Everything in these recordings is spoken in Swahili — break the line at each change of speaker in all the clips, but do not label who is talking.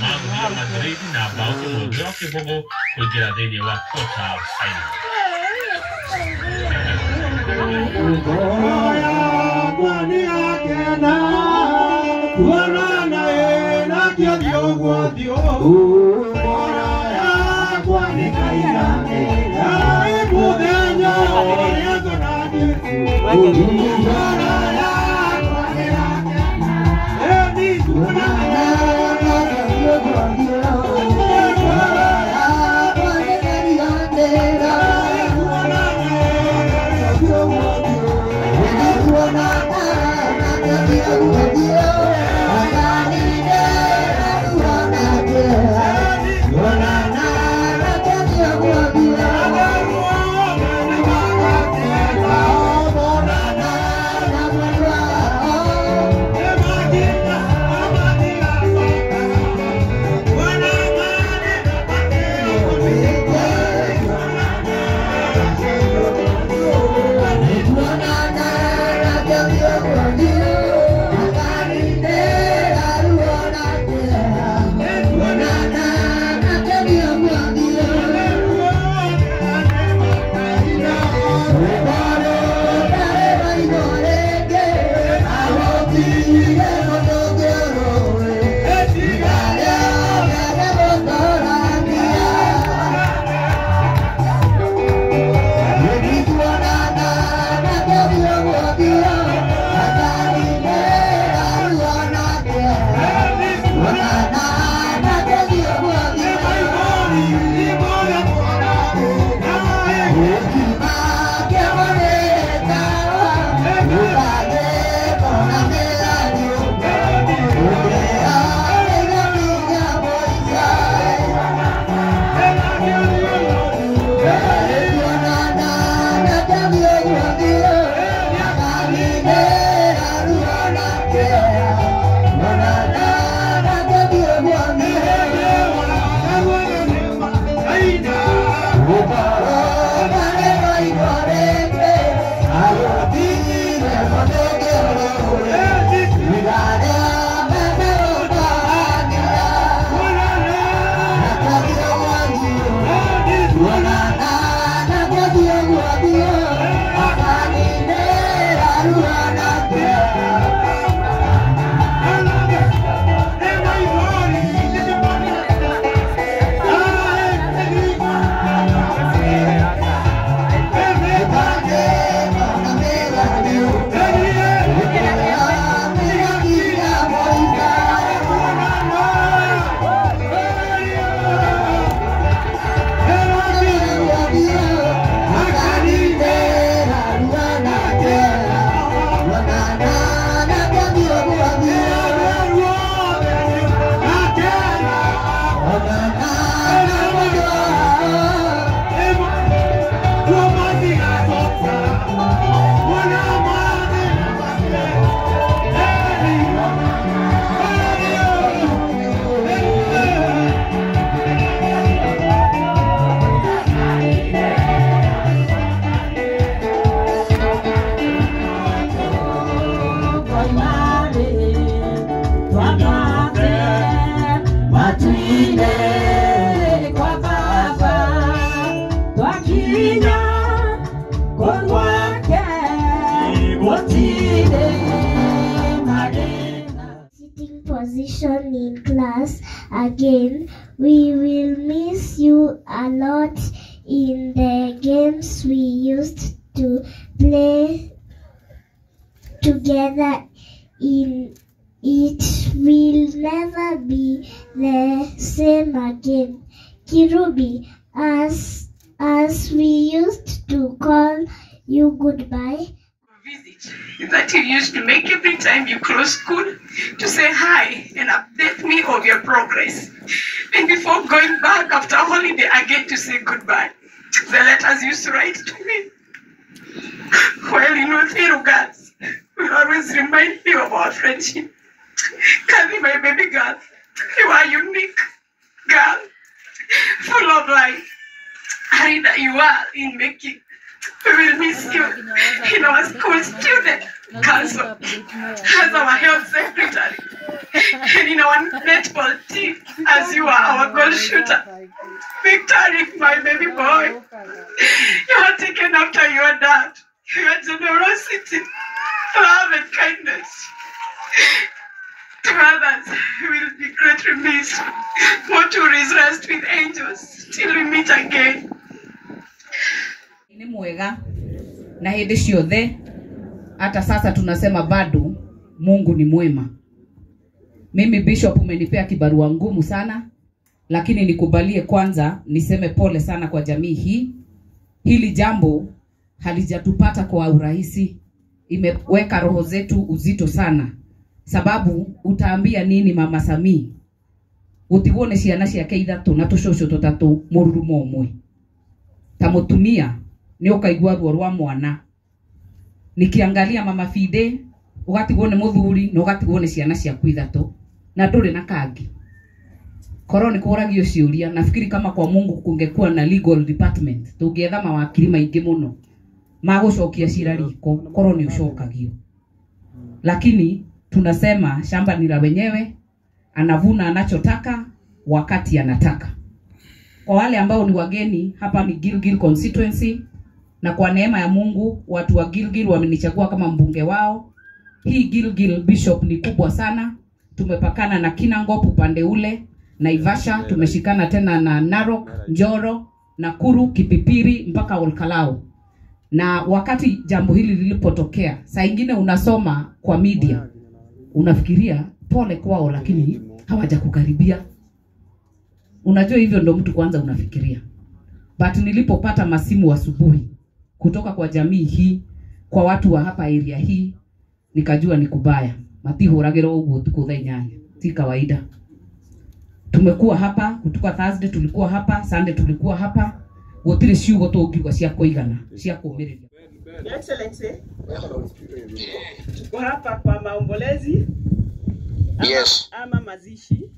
Magũthire Madrid na bao 1-0 kũingĩra thĩinĩ wa quarter final.
Sitting position in class again. We will miss you a lot in the games we used to play together. In it will never be the same again. Kirubi, as we used to call you goodbye.
Visit that you used to make every time you close school to say hi and update me of your progress. And before going back after holiday again to say goodbye. The letters you used to write to me. Well, in Uthiru girls will always remind me of our friendship. Kathy, my baby girl, you are unique girl, full of life. Arida, you are in making. We will miss you in our school student council, as our health secretary, and in our netball team. as you are our goal shooter. Victor, my baby boy, you are taken after your dad. Your generosity, love, and kindness to others will be greatly missed. Moturi is rest with angels till we meet again.
Ni mwega na hĩndĩ ciothe, hata sasa tunasema bado Mungu ni mwema. Mimi Bishop umenipea kibarua ngumu sana, lakini nikubalie kwanza niseme pole sana kwa jamii hii. Hili jambo halijatupata kwa urahisi, imeweka roho zetu uzito sana. Sababu utaambia nini Mama Samii gutigwo nĩ ciana ciake ithatũ na tũcũcũ tũtatũ mũrurumo ũmwe? Ta mũtumia nĩ ũkaigua ruo rwa mwana. Nikiangalia Mama Fide, ũgatigwo nĩ mũthuri na ũgatigwo nĩ ciana ciaku ithatũ na ndũrĩ na kangi. Korwo nĩ kũragio ciũria, nafikiri kama kwa Mungu kungekuwa na legal department tũngĩetha mawakiri maingĩ mũno magũcokia cira riko, korwo nĩ ũcokagio. Lakini tunasema shamba ni la wenyewe, anavuna anachotaka wakati anataka. Kwa wale ambao ni wageni hapa ni Gilgil constituency, na kwa neema ya Mungu watu wa Gilgil wamenichagua kama mbunge wao. Hii Gilgil Bishop ni kubwa sana. Tumepakana na Kinangop upande ule, Naivasha, tumeshikana tena na Narok, Njoro, Nakuru, Kipipiri mpaka Olkalau. Na wakati jambo hili lilipotokea, saa ingine unasoma kwa media, unafikiria pole kwao, lakini hawajakukaribia. Unajua hivyo ndo mtu kwanza unafikiria. But nilipopata masimu asubuhi kutoka kwa jamii hii, kwa watu wa hapa area hii, nikajua ni kubaya. Matihũragĩrwo ũguo ũtukũ thaa inyanya, si kawaida. Tumekuwa hapa kutoka Thursday, tulikuwa hapa Sunday, tulikuwa hapa. Gũtirĩ ciugo tũngiuga cia kũigana cia kũũmĩrĩria.
Your Excellency, tuko hapa kwa maombolezi ama,
Yes.
ama mazishi.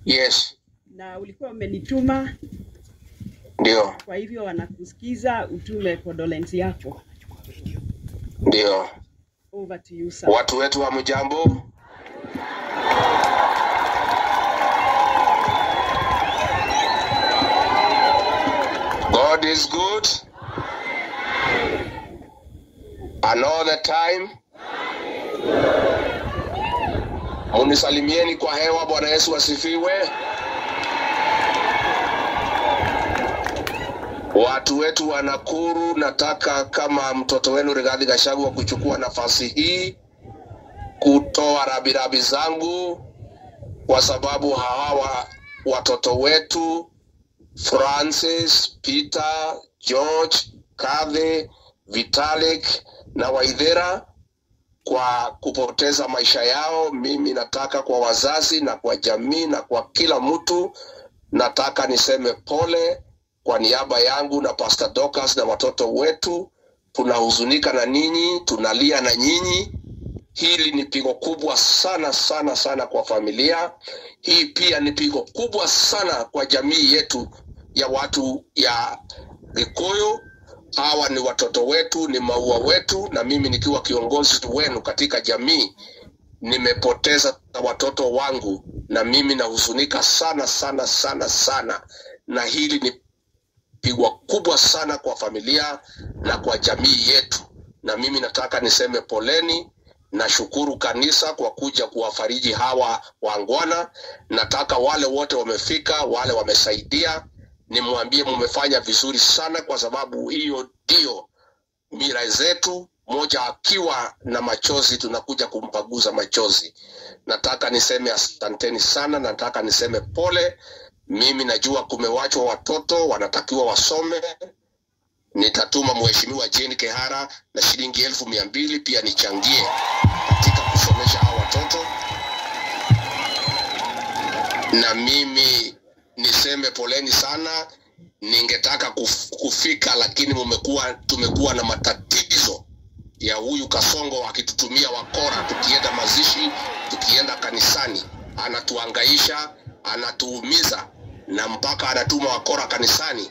Yes.
Na ulikuwa umenituma,
Ndio.
kwa hivyo wanakusikiza, utume condolence yako.
Ndio.
Over to you, sir.
Watu wetu wa mjambo. God is good and all the time. Munisalimieni kwa hewa. Bwana Yesu asifiwe. Watu wetu wa Nakuru, nataka kama mtoto wenu Rigathi Gachagua kuchukua nafasi hii kutoa rabirabi zangu, kwa sababu hawa watoto wetu Francis, Peter, George, Kathy, Vitalik na Waithera kwa kupoteza maisha yao. Mimi nataka kwa wazazi na kwa jamii na kwa kila mtu, nataka niseme pole kwa niaba yangu na Pastor Dorcas na watoto wetu. Tunahuzunika na ninyi, tunalia na nyinyi. Hili ni pigo kubwa sana sana sana kwa familia. Hii pia ni pigo kubwa sana kwa jamii yetu ya watu ya Gikuyu. Hawa ni watoto wetu, ni maua wetu, na mimi nikiwa kiongozi wenu katika jamii nimepoteza watoto wangu, na mimi nahuzunika sana sana sana sana, na hili ni pigwa kubwa sana kwa familia na kwa jamii yetu. Na mimi nataka niseme poleni. Nashukuru kanisa kwa kuja kuwafariji hawa wangwana. Nataka wale wote wamefika, wale wamesaidia, nimwambie mumefanya vizuri sana, kwa sababu hiyo ndio mira zetu. Moja akiwa na machozi tunakuja kumpaguza machozi. Nataka niseme asanteni sana, nataka niseme pole. Mimi najua kumewachwa watoto wanatakiwa wasome. Nitatuma Mheshimiwa Jane Kehara na shilingi 200,000 pia nichangie katika kusomesha hawa watoto. Na mimi niseme poleni sana. Ningetaka kufika, lakini tumekuwa na matatizo ya huyu Kasongo akitutumia wakora tukienda mazishi, tukienda kanisani, anatuangaisha, anatuumiza, na mpaka anatuma wakora kanisani,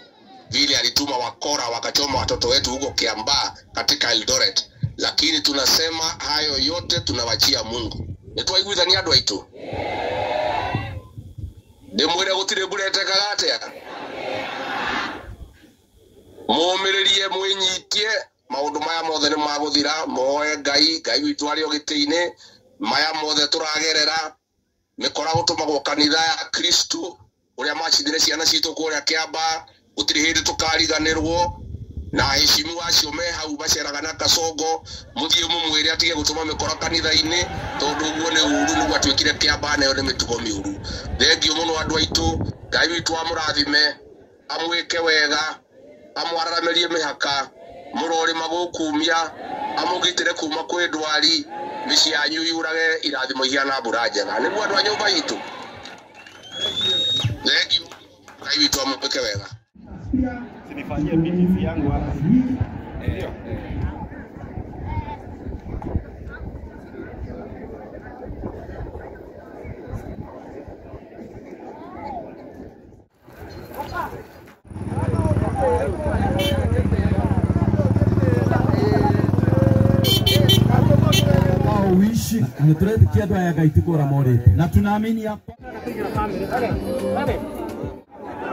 vile alituma wakora wakachoma watoto wetu huko Kiambaa katika Eldoret. Lakini tunasema hayo yote tunawachia Mungu. Nitwaiguithania andũ aitũ. Ndĩmwĩre gũtirĩ mbura ĩtekaga atĩa. Mũmĩrĩrie mwĩnyitie maũndũ maya mothe nĩ magũthira. Mũhoe Ngai, Ngai witũ arĩ o gĩtĩ-inĩ. Maya mothe tũragerera mĩkora gũtũmagwo kanitha ya Kristo ũrĩa macithire ciana citũ kũrĩa Kĩambaa, gũtirĩ hĩndĩ tũkariganĩrwo. Na heshimu acio me hau maceraga na Kasongo, mũthiĩ mũmwĩre atige gũtũma mĩkora kanitha-inĩ, tondũ ũguo nĩ ũru, nĩguo atuĩkire Kĩambaa, nayo nĩ mĩtugo mĩũru. Thengiũ mũno andũ aitũ, Ngai witũ amũrathime, amwĩke wega, amwararamĩrie mĩhaka, mũrorĩma gũkumia, amũgitĩre kuma kwĩ ndwari, mĩciĩ yanyu yurage irathimo ihiana mbura njega. Nĩguo andũ a nyũmba itũ. Thengiũ, Ngai witũ amwĩke wega.
Sinifanyie BTC yangu hapa. Ndio.
Uishi ni turetikia andũ aya Ngai ti kũra morĩte, na tunaamini hapa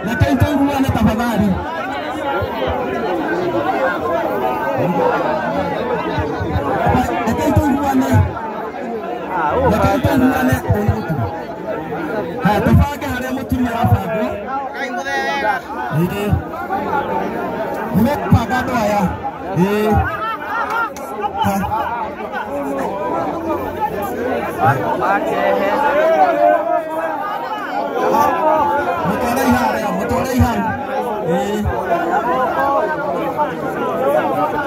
na tũiguane tafadhali. Rekei tũiguane, rekei tũiguane. Haya, tũbange harĩa mũtumia arabangwo. Ĩĩ, nĩmekũbanga andũ aya. Ĩĩ, mũtware iharĩa, mũtware iharu. Ĩĩ,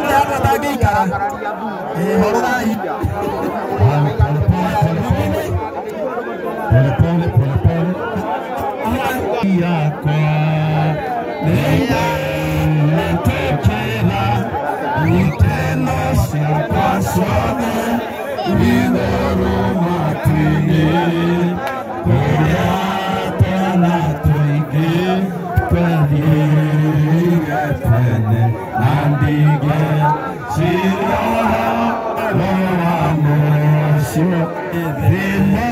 nĩ handũ atangĩikara. Ĩĩ, horerai.
Pole pole pole pole yakwa nĩndetĩkĩra ikeno ciakwa ciothe igũrũ matu-inĩ, kũrĩa twana tũingĩ twathiire tene, na ndige ciria ũhoro wa mũcio. Thĩna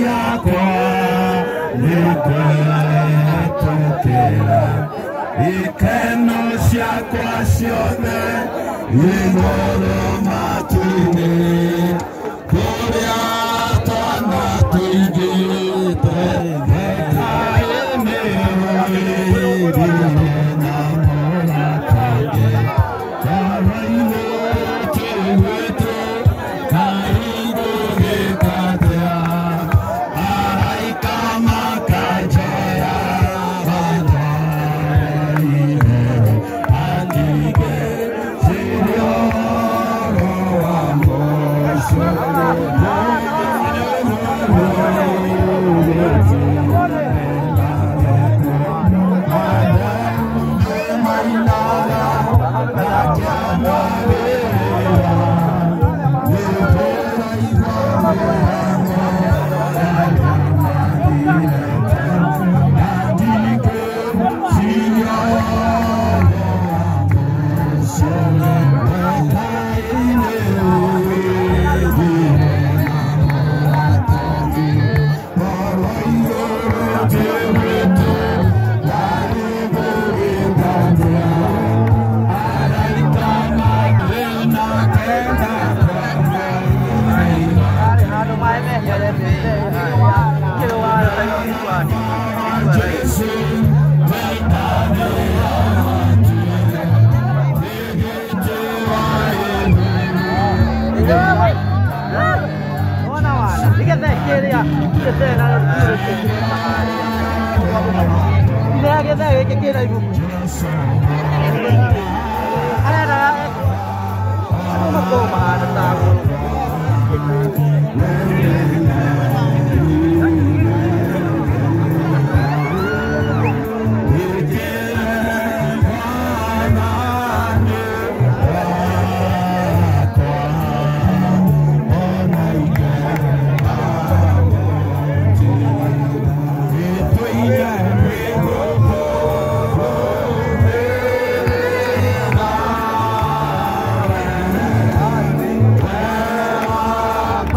yakwa nĩngwĩtĩkĩra ikeno ciakwa ciothe igũrũ matu-inĩ, kũrĩa twana tũingĩ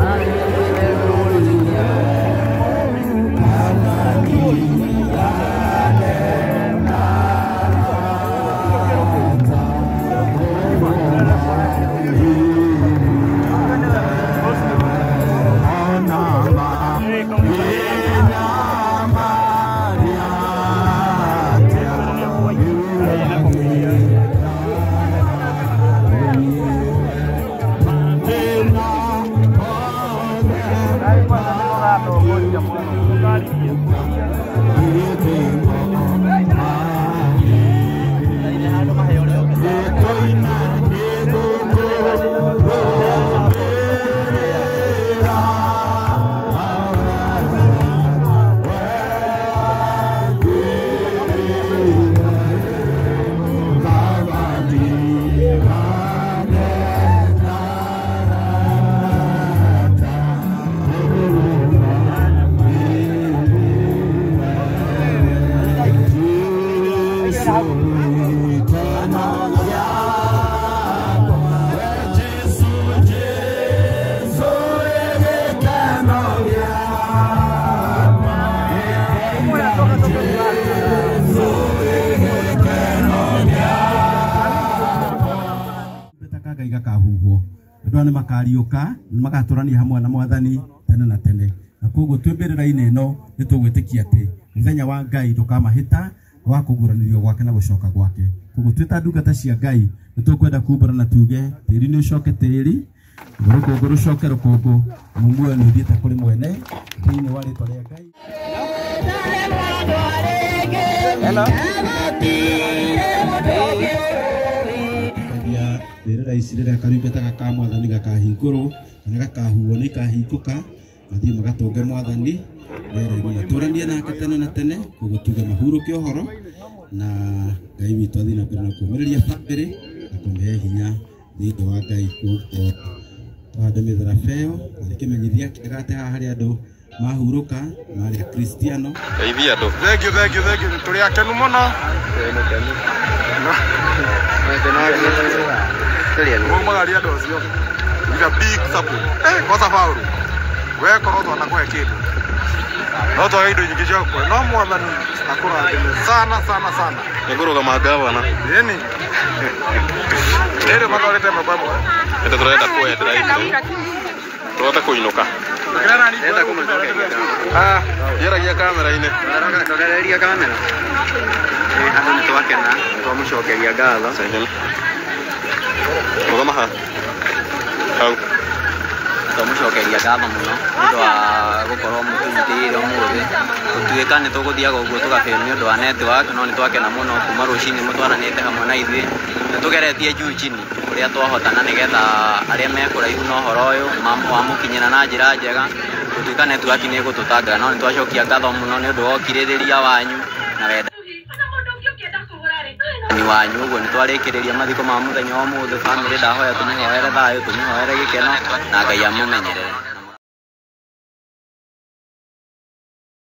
Bye. makariũka magatũrania hamwe na mwathani tene na tene. Na koguo twĩ mbĩrĩra-inĩ ĩno nĩ tũgwĩtĩkia atĩ mũthenya wa Ngai ndũkamahĩta wa kũguũranĩrio gwake na gũcoka gwake. Koguo twĩ ta ndungata cia Ngai nĩ tũkwenda kumbũra na tuge tĩri nĩ ũcoke tĩri, rũkũngũ rũcoke rũkũngũ, muoyo nĩ ũthiĩte kũrĩ mwene thĩinĩ wa rĩtwa rĩa Ngai. Hello. Mbĩrĩra ici rĩrĩa karumbeta gaka mwathani gakahingũrwo kana gakahuo nĩ ikahingũka mathiĩ magatũnge mwathani rĩera-inĩ matũranie nake tene na tene. Koguo tuge mahurũke ũhoro na Ngai witũ athiĩ na mbere na kũũmĩrĩria bamĩrĩ na kũmĩhe hinya thĩinĩ wa Ngai. Koguo tũhande mĩtharaba ĩyo na nĩ kĩmenyithia kĩega atĩ haha harĩ andũ mahurũka marĩ Akristiano.
Geithia andũ. Thank you, thank you, thank you. Tũrĩ akenu mũno. Mumagaria andũ acio with a big support. Kwanza Paul we korwo twanakũhe kĩndũ no twage indo nyingĩ cia gũkũhe, no mwathani akũrathime sana sana sana. Nĩngũrũgama gavana ĩni rĩrĩ matwarĩte ĩmwe kwa ĩmwe. Nĩ tũrenda kwendera indo tũhote kũinũka. Geragia kamera-inĩ.
Tũgereria kamera. Andũ nĩ twakena twamũcokeria ngatho.
Rũgama haha hau.
Twamũcokeria ngatho mũno nĩ ũndũ wa gũkorwo mũtũnyitĩrĩire ũmũthĩ. Gũtuĩka nĩ tũgũthiaga ũguo tũgafail nĩ ũndũ wa network, no nĩ twakena mũno kuma rũcinĩ mũtwaranĩte hamwe na ithuĩ. Nĩ tũgeretie juu chini ũrĩa twahotana nĩgetha arĩa me kũraihu na ũhoro ũyũ wamũkinyĩra na njĩra njega. Gũtuĩka network nĩ ĩgũtũtanga, no nĩ twacokia ngatho mũno nĩ ũndũ wa ũkirĩrĩria wanyu na wendani wanyu. Ũguo nĩ twarĩkĩrĩria mathiko ma mũthenya wa ũmũthĩ. Bamĩrĩ ndahoya tũmĩhoere thayũ, tũmĩhoere gĩkeno na Ngai amũmenyerere.